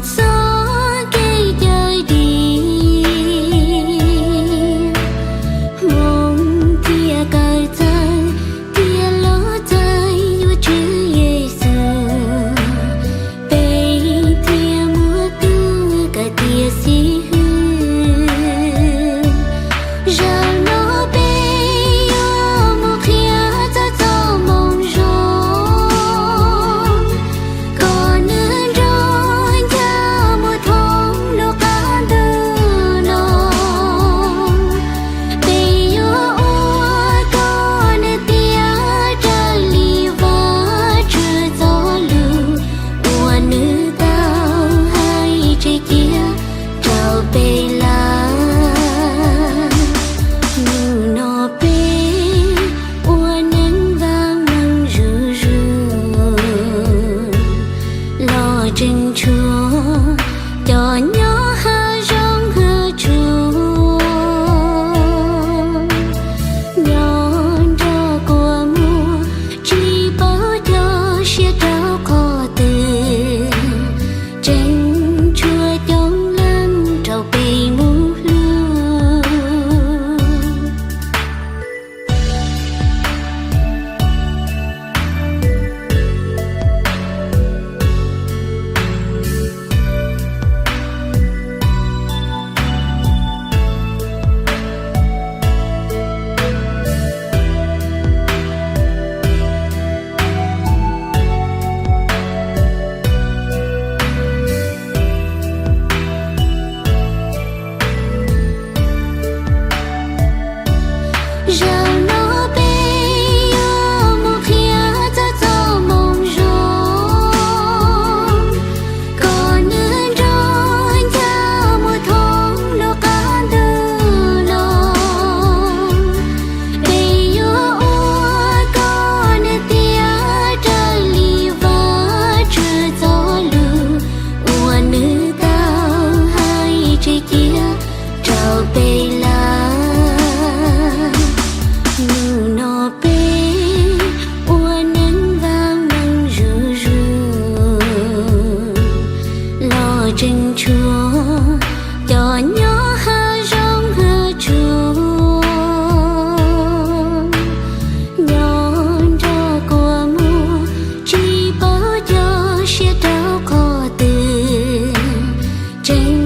Txoj kev cawm dim, hmoov thiaj kawm txawj, thiaj los txais yuav Tswv Yexus, peb thiaj muaj tug kawm tiav xib hwb. Zaum no peb yuav mus qhia txog txoj moo zoo, kom nws nrog ncaj mus thoob lub qab ntuj no. Peb yuav ua kom nws tiav raws li Vajtswv txoj lus uas nws tau hais tseg cia rau peb lawm. Hnub no peb ua neej vaaj meej zuj zus, los tseem tshuav cov nyob hav zoov hav tsuag, nyob nrog kua muag tsis paub cog siab rau qhov twg, tseem tshuav coob leej rau peb mus hlub. Zaum no peb yuav mus qhia txog txoj moo zoo, kom nws nrog ncaj mus thoob lub qab ntuj no. Peb yuav ua kom nws tiav raws li Vajtswv txoj lus uas nws tau hais tseg cia rau peb lawm. Hnub no peb ua neej vaaj meej zuj zus, los tseem tshuav cov nyob hav zoov hav tsuag, nyob nrog kua muag tsis paub cog siab rau qhov twg, tseem